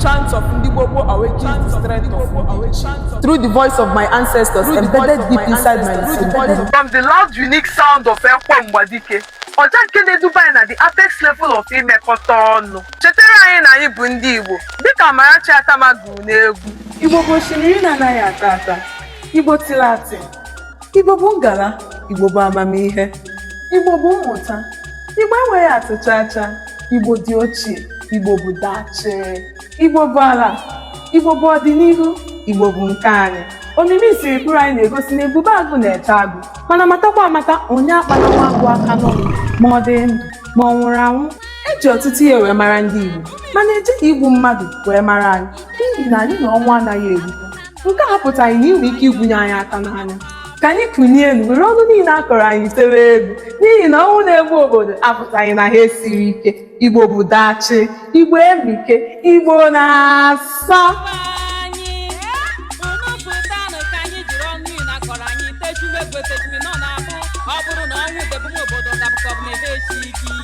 chant of Ndị Gboo Gboo awakens the strength of Ndị Ichie. Through the voice of my ancestors embedded deep inside my soul. From the loud unique sound of Ekwe Mgbadike, ọja nke na-eduba anyị na the apex level of imekọta ọnụ, chetara anyị na anyị bụ ndị Igbo, dịka Amarachi Atama gụrụ n'egwu. Igbo bụ osimiri na-anaghị ata ata. Igbo tiri atị. Igbo bụ ngala. Igbo bụ amamihe. Igbo bụ mmụta. Igbo enweghị atụ chaa chaa. Igbo dị ochie. Igbo bụ dachịrị. Igbo bụ ala. Igbo bụ ọdịnihu. Igbo bụ nke anyị. Omimi nsirihụrụ anyị na-egosi na ebube agụ na-eche agụ, mana matakwa amata, onye akpana nwa agụ aka n'ọnụ, ma ọ dị ndụ ma ọ nwụrụ anwụ. Eji ọtụtụ ihe wee mara ndị Igbo, mana ejighị igbu mmadụ wee mara anyị, n'ihi na anyị na ọnwụ anaghị erikọ. Nke a apụtaghị na ị nwere ike igwunye anyị aka n'anya. Ka anyị kụnye elu were ọnụ niile a kọrọ anyị tewe egwu, n'ihi na ọnwụ na-egbu obodo apụtaghị na ha esiri ike. Igbo bụ dachi. Igbo emike. Igbo na-asọ. Anyị unu pụtanụ ka anyị jiri ọnụ niile akọrọ anyị techume egwu etechume nọ na-abụ ọ bụrụ na ọnwụ debum obodo gabụkọbụ na ebe echi gị.